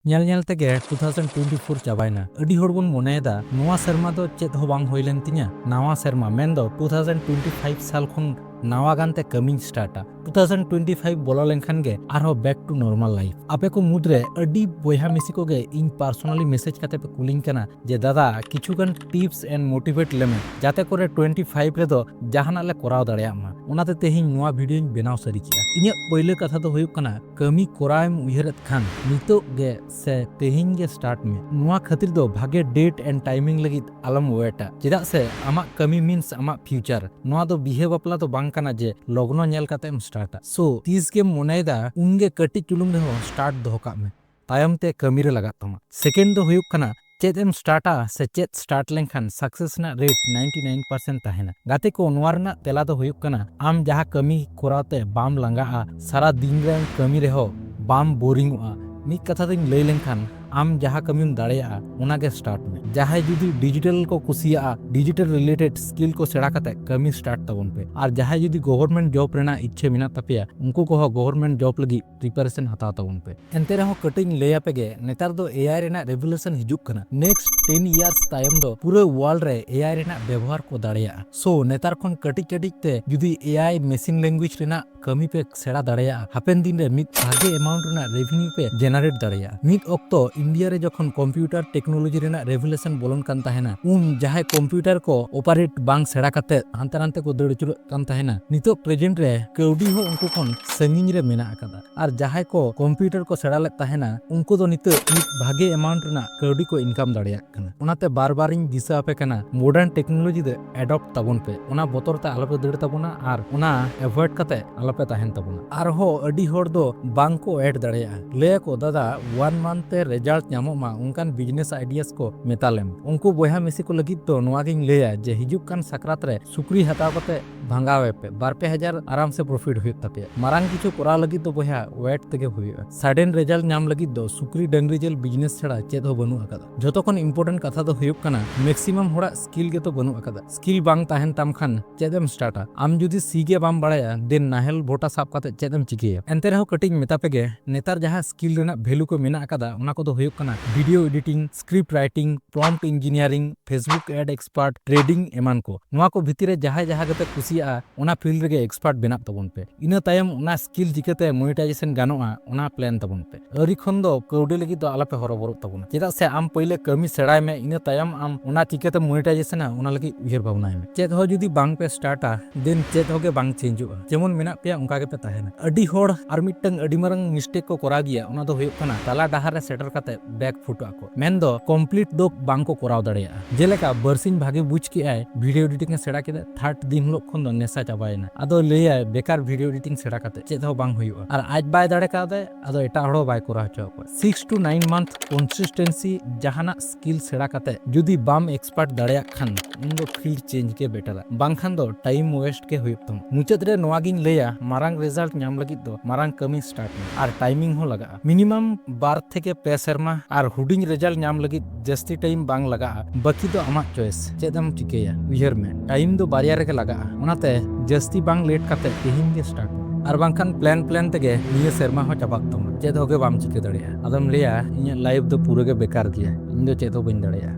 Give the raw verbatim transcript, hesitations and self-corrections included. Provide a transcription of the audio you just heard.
ᱧᱮᱞ ᱧᱮᱞ ᱛᱮᱜᱮ two thousand twenty-four ᱪᱟᱵᱟᱭᱮᱱᱟ᱾ ᱟᱹᱰᱤ ᱦᱚᱲ ᱵᱚᱱ ᱢᱚᱱᱮᱭᱮᱫᱟ, ᱱᱚᱣᱟ ᱥᱮᱨᱢᱟ ᱫᱚ ᱪᱮᱫ ᱦᱚᱸ ᱵᱟᱝ ᱦᱩᱭ ᱞᱮᱱ ᱛᱤᱧᱟ, ᱱᱟᱣᱟ ᱥᱮᱨᱢᱟ ᱢᱮᱱᱫᱚ two thousand twenty-five ᱥᱟᱞ ᱠᱷᱚᱱ ᱱᱟᱣᱟ ᱜᱟᱱ ᱛᱮ ᱠᱟᱹᱢᱤᱧ ᱥᱴᱟᱨᱴᱟ᱾ Two thousand twenty-five ᱵᱚᱞᱚ ᱞᱮᱱᱠᱷᱟᱱ ᱜᱮ ᱟᱨᱦᱚᱸ back to normal life᱾ ᱟᱯᱮ ᱠᱚ ᱢᱩᱫᱽᱨᱮ ᱟᱹᱰᱤ ᱵᱚᱭᱦᱟ ᱢᱤᱥᱤ ᱠᱚᱜᱮ ᱤᱧ personally message ᱠᱟᱛᱮ ᱯᱮ ᱠᱩᱞᱤᱧ ᱠᱟᱱᱟ ᱡᱮ, "ᱫᱟᱫᱟ, ᱠᱤᱪᱷᱩ ᱜᱟᱱ tips and motivate ᱞᱮᱢᱮ, ᱡᱟᱛᱮ ᱠᱚᱨᱮ twenty-five ᱨᱮᱫᱚ ᱡᱟᱦᱟᱱᱟᱜ ᱞᱮ ᱠᱚᱨᱟᱣ ᱫᱟᱲᱮᱭᱟᱜ ᱢᱟ᱾" ᱚᱱᱟᱛᱮ ᱛᱮᱦᱮᱧ ᱱᱚᱣᱟ ᱵᱷᱤᱰᱤᱭᱳᱧ ᱵᱮᱱᱟᱣ ᱥᱟᱹᱨᱤ ᱠᱮᱜᱼᱟ᱾ ᱤᱧᱟᱹᱜ ᱯᱟᱹᱭᱞᱟᱹ ᱠᱟᱛᱷᱟ ᱫᱚ ᱦᱩᱭᱩᱜ ᱠᱟᱱᱟ, ᱠᱟᱹᱢᱤ ᱠᱚᱨᱟᱣ ᱮᱢ ᱩᱭᱦᱟᱹᱨᱮᱫ ᱠᱷᱟᱱ ᱱᱤᱛᱚᱜ ᱜᱮ ᱥᱮ ᱛᱮᱦᱮᱧ ᱜᱮ start ᱢᱮ᱾ ᱱᱚᱣᱟ ᱠᱷᱟᱹᱛᱤᱨ ᱫᱚ ᱵᱷᱟᱜᱮ date and timing ᱞᱟᱹᱜᱤᱫ ᱟᱞᱚᱢ ᱣᱮᱴᱟ, ᱪᱮᱫᱟᱜ ᱥᱮ ᱟᱢᱟᱜ ᱠᱟᱹᱢᱤ means ᱟᱢᱟᱜ future᱾ ᱱᱚᱣᱟ ᱫᱚ ᱵᱤᱦᱟᱹ ᱵᱟᱯᱞᱟ ᱫᱚ ᱵᱟᱝ ᱠᱟᱱᱟ ᱡᱮ ᱞᱚᱜᱱᱚ ᱧᱮᱞ ᱠᱟᱛᱮ ᱮᱢ ᱥᱴᱟᱨᱴᱟ᱾ So, ᱛᱤᱥ ᱜᱮᱢ ᱢᱚᱱᱮᱭᱮᱫᱟ, ᱩᱱᱜᱮ ᱠᱟᱹᱴᱤᱡ ᱪᱩᱞᱩᱝ ᱨᱮᱦᱚᱸ start ᱫᱚᱦᱚ ᱠᱟᱜ ᱢᱮ, ᱛᱟᱭᱚᱢ ᱛᱮ ᱠᱟᱹᱢᱤ ᱨᱮ ᱞᱟᱜᱟᱜ ᱛᱟᱢᱟ᱾ Second ᱫᱚ ᱦᱩᱭᱩᱜ ᱠᱟᱱᱟ, ᱪᱮᱫ ᱮᱢ ᱥᱴᱟᱨᱴᱟ ᱥᱮ ᱪᱮᱫ start ᱞᱮᱱᱠᱷᱟᱱ success ᱨᱮᱱᱟᱜ rate ninety nine percent ᱛᱟᱦᱮᱱᱟ? ᱜᱟᱛᱮ ᱠᱚ, ᱱᱚᱣᱟ ᱨᱮᱱᱟᱜ ᱛᱮᱞᱟ ᱫᱚ ᱦᱩᱭᱩᱜ ᱠᱟᱱᱟ, ᱟᱢ ᱡᱟᱦᱟᱸ ᱠᱟᱹᱢᱤ ᱠᱚᱨᱟᱣ ᱛᱮ ᱵᱟᱢ ᱞᱟᱸᱜᱟᱜᱼᱟ, ᱥᱟᱨᱟ ᱫᱤᱱ ᱨᱮᱢ ᱠᱟᱹᱢᱤ ᱨᱮᱦᱚᱸ ᱵᱟᱢ ᱵᱳᱨᱤᱝᱚᱜᱼᱟ᱾ ᱢᱤᱫ ᱠᱟᱛᱷᱟ ᱛᱮᱧ ᱞᱟᱹᱭ ᱞᱮᱱᱠᱷᱟᱱ, ᱟᱢ ᱡᱟᱦᱟᱸ ᱠᱟᱹᱢᱤᱢ ᱫᱟᱲᱮᱭᱟᱜᱼᱟ, ᱚᱱᱟᱜᱮ start ᱢᱮ᱾ ᱡᱟᱦᱟᱸᱭ ᱡᱩᱫᱤ digital ᱠᱚ ᱠᱩᱥᱤᱭᱟᱜᱼᱟ, digital related skill ᱠᱚ ᱥᱮᱬᱟ ᱠᱟᱛᱮ ᱠᱟᱹᱢᱤ start ᱛᱟᱵᱚᱱ ᱯᱮ᱾ ᱟᱨ ᱡᱟᱦᱟᱸᱭ ᱡᱩᱫᱤ government job ᱨᱮᱱᱟᱜ ᱤᱪᱪᱷᱟᱹ ᱢᱮᱱᱟᱜ ᱛᱟᱯᱮᱭᱟ, ᱩᱱᱠᱩ ᱠᱚᱦᱚᱸ government job ᱞᱟᱹᱜᱤᱫ preparation ᱦᱟᱛᱟᱣ ᱛᱟᱵᱚᱱ ᱯᱮ᱾ ᱮᱱᱛᱮ ᱨᱮᱦᱚᱸ ᱠᱟᱹᱴᱤᱡ ᱤᱧ ᱞᱟᱹᱭ ᱟᱯᱮ ᱜᱮ, ᱱᱮᱛᱟᱨ ᱫᱚ A I ᱨᱮᱱᱟᱜ revolution ᱦᱤᱡᱩᱜ ᱠᱟᱱᱟ᱾ Next ten years ᱛᱟᱭᱚᱢ ᱫᱚ ᱯᱩᱨᱟᱹ world ᱨᱮ A I ᱨᱮᱱᱟᱜ ᱵᱮᱵᱚᱦᱟᱨ ᱠᱚ ᱫᱟᱲᱮᱭᱟᱜᱼᱟ᱾ So, ᱱᱮᱛᱟᱨ ᱠᱷᱚᱱ ᱠᱟᱹᱴᱤᱡ ᱠᱟᱹᱴᱤᱡ ᱛᱮ ᱡᱩᱫᱤ A I machine language ᱨᱮᱱᱟᱜ ᱠᱟᱹᱢᱤ ᱯᱮ ᱥᱮᱬᱟ ᱫᱟᱲᱮᱭᱟᱜᱼᱟ, ᱦᱟᱯᱮᱱ ᱫᱤᱱ ᱨᱮ ᱢᱤᱫ ᱵᱷᱟᱜᱮ amount ᱨᱮᱱᱟᱜ revenue ᱯᱮ generate ᱫᱟᱲᱮᱭᱟᱜᱼᱟ᱾ ᱢᱤᱫ ᱚᱠᱛᱚ India ᱨᱮ ᱡᱚᱠᱷᱚᱱ computer technology ᱨᱮᱱᱟᱜ revolution ᱵᱚᱞᱚᱱ ᱠᱟᱱ ᱛᱟᱦᱮᱱᱟ, ᱩᱱ ᱡᱟᱦᱟᱸᱭ computer ᱠᱚ operate ᱵᱟᱝ ᱥᱮᱬᱟ ᱠᱟᱛᱮ ᱦᱟᱱᱛᱮ ᱱᱟᱱᱛᱮ ᱠᱚ ᱫᱟᱹᱲ ᱟᱹᱪᱩᱨᱚᱜ ᱠᱟᱱ ᱛᱟᱦᱮᱱᱟ, ᱱᱤᱛᱚᱜ present ᱨᱮ ᱠᱟᱹᱣᱰᱤ ᱦᱚᱸ ᱩᱱᱠᱩ ᱠᱷᱚᱱ ᱥᱟᱺᱜᱤᱧ ᱨᱮ ᱢᱮᱱᱟᱜ ᱟᱠᱟᱫᱟ᱾ ᱟᱨ ᱡᱟᱦᱟᱸᱭ ᱠᱚ computer ᱠᱚ ᱥᱮᱬᱟ ᱞᱮᱫ ᱛᱟᱦᱮᱱᱟ, ᱩᱱᱠᱩ ᱫᱚ ᱱᱤᱛᱚᱜ ᱢᱤᱫ ᱵᱷᱟᱜᱮ amount ᱨᱮᱱᱟᱜ ᱠᱟᱹᱣᱰᱤ ᱠᱚ income ᱫᱟᱲᱮᱭᱟᱜ ᱠᱟᱱᱟ᱾ ᱚᱱᱟᱛᱮ ᱵᱟᱨ ᱵᱟᱨ ᱤᱧ ᱫᱤᱥᱟᱹ ᱟᱯᱮ ᱠᱟᱱᱟ, modern technology ᱫᱚ adopt ᱛᱟᱵᱚᱱ ᱯᱮ, ᱚᱱᱟ ᱵᱚᱛᱚᱨ ᱛᱮ ᱟᱞᱚᱯᱮ ᱫᱟᱹᱲ ᱛᱟᱵᱚᱱᱟ ᱟᱨ ᱚᱱᱟ avoid ᱠᱟᱛᱮ ᱟᱞᱚᱯᱮ ᱛᱟᱦᱮᱱ ᱛᱟᱵᱚᱱᱟ᱾ ᱟᱨᱦᱚᱸ ᱟᱹᱰᱤ ᱦᱚᱲ ᱫᱚ ᱵᱟᱝ ᱠᱚ add ᱫᱟᱲᱮᱭᱟᱜᱼᱟ, ᱞᱟᱹᱭ ᱟᱠᱚ, "ᱫᱟᱫᱟ, one month ᱛᱮ result ᱨᱮᱡᱟᱞᱴ ᱧᱟᱢᱚᱜ ᱢᱟ, ᱚᱱᱠᱟᱱ ᱵᱤᱡᱽᱱᱮᱥ ᱟᱭᱰᱤᱭᱟᱥ ᱠᱚ ᱢᱮᱛᱟ ᱞᱮᱢ᱾ ᱩᱱᱠᱩ ᱵᱚᱭᱦᱟ ᱢᱤᱥᱤ ᱠᱚ ᱞᱟᱹᱜᱤᱫ ᱫᱚ ᱱᱚᱣᱟ ᱜᱤᱧ ᱞᱟᱹᱭᱟ ᱡᱮ ᱦᱤᱡᱩᱜ ᱠᱟᱱ ᱥᱟᱠᱨᱟᱛ ᱨᱮ ᱥᱩᱠᱨᱤ ᱦᱟᱛᱟᱣ ᱠᱟᱛᱮ ᱵᱷᱟᱸᱜᱟᱣ ᱮᱯᱮ, ᱵᱟᱨ ᱯᱮ ᱦᱟᱡᱟᱨ ᱟᱨᱟᱢ ᱥᱮ ᱯᱨᱚᱯᱷᱤᱴ ᱦᱩᱭᱩᱜ ᱛᱟᱯᱮᱭᱟ᱾ ᱢᱟᱨᱟᱝ ᱠᱤᱪᱷᱩ ᱠᱚᱨᱟᱣ ᱞᱟᱹᱜᱤᱫ ᱫᱚ ᱵᱚᱭᱦᱟ ᱣᱮᱴ ᱛᱮᱜᱮ ᱦᱩᱭᱩᱜᱼᱟ᱾ ᱥᱟᱰᱮᱱ ᱨᱮᱡᱟᱞᱴ ᱧᱟᱢ ᱞᱟᱹᱜᱤᱫ ᱫᱚ ᱥᱩᱠᱨᱤ ᱰᱟᱹᱝᱨᱤ ᱡᱤᱞ ᱵᱤᱡᱽᱱᱮᱥ ᱪᱷᱟᱲᱟ ᱪᱮᱫ ᱦᱚᱸ ᱵᱟᱹᱱᱩᱜ ᱟᱠᱟᱫᱟ᱾ ᱡᱷᱚᱛᱚ ᱠᱷᱚᱱ ᱤᱢᱯᱚᱨᱴᱮᱱᱴ ᱠᱟᱛᱷᱟ ᱫᱚ ᱦᱩᱭᱩᱜ ᱠᱟᱱᱟ ᱢᱮᱠᱥᱤᱢᱟᱢ ᱦᱚᱲᱟᱜ ᱥᱠᱤᱞ ᱜᱮᱛᱚ ᱵᱟᱹᱱᱩᱜ ᱟᱠᱟᱫᱟ᱾ ᱥᱠᱤᱞ ᱵᱟᱝ ᱛᱟᱦᱮᱱ ᱛᱟᱢ ᱠᱷᱟᱱ ᱪᱮᱫ ᱮᱢ ᱥᱴᱟᱨᱴᱟ? ᱟᱢ ᱡᱩᱫᱤ ᱥᱤ ᱜᱮ ᱵᱟᱢ ᱵᱟᱲᱟᱭᱟ, ᱫᱮᱱ ᱱᱟᱦᱮᱞ ᱵᱷᱚᱴᱟ ᱥᱟᱵ ᱠᱟᱛᱮ ᱪᱮᱫ ᱮᱢ ᱪᱤᱠᱟᱹᱭᱟ? ᱮᱱᱛᱮ ᱨᱮᱦᱚᱸ ᱠᱟᱹᱴᱤᱡ ᱤᱧ ᱢᱮᱛᱟ ᱯᱮᱜᱮ, ᱱᱮᱛᱟᱨ ᱡᱟᱦᱟᱸ ᱥᱠᱤᱞ ᱨᱮᱱᱟᱜ ᱵᱷᱮᱞᱩ ᱠᱚ ᱢᱮᱱᱟᱜ ᱟᱠᱟᱫᱟ, ᱚᱱᱟ ᱠᱚᱫᱚ ᱦᱩᱭᱩᱜ ᱠᱟᱱᱟ video editing, script writing, prompt engineering, Facebook ad expert, trading ᱮᱢᱟᱱ ᱠᱚ᱾ ᱱᱚᱣᱟ ᱠᱚ ᱵᱷᱤᱛᱤᱨ ᱨᱮ ᱡᱟᱦᱟᱸᱭ ᱡᱟᱦᱟᱸ ᱜᱮᱯᱮ ᱠᱩᱥᱤᱭᱟᱜᱼᱟ, ᱚᱱᱟ ᱯᱷᱤᱞᱰ ᱨᱮᱜᱮ ᱮᱠᱥᱯᱟᱨᱴ ᱵᱮᱱᱟᱜ ᱛᱟᱵᱚᱱ ᱯᱮ᱾ ᱤᱱᱟᱹ ᱛᱟᱭᱚᱢ ᱚᱱᱟ ᱥᱠᱤᱞ ᱪᱤᱠᱟᱹᱛᱮ ᱢᱚᱱᱤᱴᱟᱭᱡᱮᱥᱚᱱ ᱜᱟᱱᱚᱜᱼᱟ, ᱚᱱᱟ ᱯᱞᱟᱱ ᱛᱟᱵᱚᱱ ᱯᱮ᱾ ᱟᱹᱣᱨᱤ ᱠᱷᱚᱱ ᱫᱚ ᱠᱟᱹᱣᱰᱤ ᱞᱟᱹᱜᱤᱫ ᱫᱚ ᱟᱞᱚᱯᱮ ᱦᱚᱨᱚᱵᱚᱨᱚᱜ ᱛᱟᱵᱚᱱᱟ᱾ ᱪᱮᱫᱟᱜ ᱥᱮ ᱟᱢ ᱯᱳᱭᱞᱳ ᱠᱟᱹᱢᱤ ᱥᱮᱬᱟᱭ ᱢᱮ, ᱤᱱᱟᱹ ᱛᱟᱭᱚᱢ ᱟᱢ ᱚᱱᱟ ᱪᱤᱠᱟᱹᱛᱮ ᱢᱚᱱᱤᱴᱟᱭᱡᱮᱥᱚᱱᱟ, ᱚᱱᱟ ᱞᱟᱹᱜᱤᱫ ᱩᱭᱦᱟᱹᱨ ᱵᱷᱟᱵᱽᱱᱟᱭ ᱢᱮ᱾ ᱪᱮᱫ ᱦᱚᱸ ᱡᱩᱫᱤ ᱵᱟᱝ ᱯᱮ ᱥᱴᱟᱨᱴᱟ, ᱫᱮᱱ ᱪᱮᱫ ᱦᱚᱸ ᱜᱮ ᱵᱟᱝ ᱪᱮᱧᱡᱚᱜᱼᱟ᱾ ᱡᱮᱢᱚᱱ ᱢᱮᱱᱟᱜ ᱯᱮᱭᱟ, ᱚᱱᱠᱟ ᱜᱮᱯᱮ ᱛᱟᱦᱮᱱᱟ᱾ ᱟᱹᱰᱤ ᱦᱚᱲ ᱟᱨ ᱢᱤᱫᱴᱟᱝ ᱟᱹᱰᱤ ᱢᱟᱨᱟᱝ ᱢᱤᱥᱴᱮᱠ ᱠᱚ ᱠᱚᱨᱟᱣ ᱜᱮᱭᱟ, ᱚᱱᱟ ᱫᱚ ᱦᱩᱭᱩᱜ ᱠᱟᱱᱟ ᱛᱟᱞᱟ ᱰᱟᱦᱟᱨ ᱨᱮ ᱥᱮᱴᱮᱨ ᱠᱟᱛᱮ ᱵᱮᱠ ᱯᱷᱩᱴᱚᱜ ᱟᱠᱚ, ᱢᱮᱱᱫᱚ ᱠᱚᱢᱯᱞᱤᱴ ᱫᱚ ᱵᱟᱝ ᱠᱚ ᱠᱚᱨᱟᱣ ᱫᱟᱲᱮᱭᱟᱜᱼᱟ᱾ ᱡᱮᱞᱮᱠᱟ ᱵᱟᱨᱥᱤᱧ ᱵᱷᱟᱜᱮ ᱵᱩᱡᱽ ᱠᱮᱜᱼᱟᱭ, ᱵᱷᱤᱰᱤᱭᱳ ᱮᱰᱤᱴᱤᱝ ᱮ ᱥᱮᱬᱟ ᱠᱮᱫᱟ, ᱛᱷᱟᱨᱰ ᱫᱤᱱ ᱦᱤᱞᱳᱜ ᱠᱷᱚᱱ ᱫᱚ ᱱᱮᱥᱟ ᱪᱟᱵᱟᱭᱮᱱᱟ᱾ ᱟᱫᱚ ᱞᱟᱹᱭᱟᱭ, "ᱵᱮᱠᱟᱨ ᱵᱷᱤᱰᱤᱭᱳ ᱮᱰᱤᱴᱤᱝ ᱥᱮᱬᱟ ᱠᱟᱛᱮ ᱪᱮᱫ ᱦᱚᱸ ᱵᱟᱝ ᱦᱩᱭᱩᱜᱼᱟ", ᱟᱨ ᱟᱡ ᱵᱟᱭ ᱫᱟᱲᱮ ᱠᱟᱣᱫᱟᱭ, ᱟᱫᱚ ᱮᱴᱟᱜ ᱦᱚᱲ ᱦᱚᱸ ᱵᱟᱭ ᱠᱚᱨᱟᱣ ᱦᱚᱪᱚ ᱟᱠᱚᱣᱟ᱾ ᱥᱤᱠᱥ ᱴᱩ ᱱᱟᱭᱤᱱ ᱢᱟᱱᱛᱷ ᱠᱚᱱᱥᱤᱥᱴᱮᱱᱥᱤ ᱡᱟᱦᱟᱱᱟᱜ ᱥᱠᱤᱞ ᱥᱮᱬᱟ ᱠᱟᱛᱮ ᱡᱩᱫᱤ ᱵᱟᱢ ᱮᱠᱥᱯᱟᱨᱴ ᱫᱟᱲᱮᱭᱟᱜ ᱠᱷᱟᱱ, ᱩᱱᱫᱚ ᱯᱷᱤᱞᱰ ᱪᱮᱧᱡᱽ ᱜᱮ ᱵᱮᱴᱟᱨᱟ, ᱵᱟᱝᱠᱷᱟᱱ ᱫᱚ ᱴᱟᱭᱤᱢ ᱣᱮᱥᱴ ᱜᱮ ᱦᱩᱭᱩᱜ ᱛᱟᱢᱟ᱾ ᱢᱩᱪᱟᱹᱫ ᱨᱮ ᱱᱚᱣᱟ ᱜᱤᱧ ᱞᱟᱹᱭᱟ, ᱢᱟᱨᱟᱝ ᱨᱮᱡᱟᱞᱴ ᱧᱟᱢ ᱞᱟᱹᱜᱤᱫ ᱫᱚ ᱢᱟᱨᱟᱝ ᱠᱟᱹᱢᱤ ᱥᱴᱟᱨᱴ ᱢᱮ, ᱟᱨ ᱴᱟᱭᱢᱤᱝ ᱦᱚᱸ ᱞᱟᱜᱟᱜᱼᱟ᱾ ᱢᱤᱱᱤᱢᱟᱢ ᱵᱟᱨ ᱛᱷᱮᱠᱮ ᱯᱮ ᱥᱮᱨᱢᱟ, ᱟᱨ ᱦᱩᱰᱤᱧ ᱨᱮᱡᱟᱞᱴ ᱧᱟᱢ ᱞᱟᱹᱜᱤᱫ ᱡᱟᱹᱥᱛᱤ ᱴᱟᱭᱤᱢ ᱵᱟᱝ ᱞᱟᱜᱟᱜᱼᱟ᱾ ᱵᱟᱹᱠᱤ ᱫᱚ ᱟᱢᱟᱜ ᱪᱚᱭᱮᱥ, ᱪᱮᱫ ᱮᱢ ᱪᱤᱠᱟᱹᱭᱟ᱾ ᱩᱭᱦᱟᱹᱨ ᱢᱮ, ᱴᱟᱭᱤᱢ ᱫᱚ ᱵᱟᱨᱭᱟ ᱨᱮᱜᱮ ᱞᱟᱜᱟᱜᱼᱟ, ᱚᱱᱟᱛᱮ ᱡᱟᱹᱥᱛᱤ ᱵᱟᱝ ᱞᱮᱴ ᱠᱟᱛᱮ ᱛᱮᱦᱮᱧ ᱜᱮ ᱥᱴᱟᱨᱴ ᱢᱮ, ᱟᱨ ᱵᱟᱝᱠᱷᱟᱱ ᱯᱞᱟᱱ ᱯᱞᱟᱱ ᱛᱮᱜᱮ ᱱᱤᱭᱟᱹ ᱥᱮᱨᱢᱟ ᱦᱚᱸ ᱪᱟᱵᱟᱜ ᱛᱟᱢᱟ, ᱪᱮᱫ ᱦᱚᱸ ᱜᱮ ᱵᱟᱢ ᱪᱤᱠᱟᱹ ᱫᱟᱲᱮᱭᱟᱜᱼᱟ᱾ ᱟᱫᱚᱢ ᱞᱟᱹᱭᱟ, "ᱤᱧᱟᱹᱜ ᱞᱟᱭᱤᱯᱷ ᱫᱚ ᱯᱩᱨᱟᱹ ᱜᱮ ᱵᱮᱠᱟᱨ ᱜᱮᱭᱟ, ᱤᱧ ᱫᱚ ᱪᱮᱫ ᱦᱚᱸ ᱵᱟᱹᱧ ᱫᱟᱲᱮᱭᱟᱜᱼᱟ",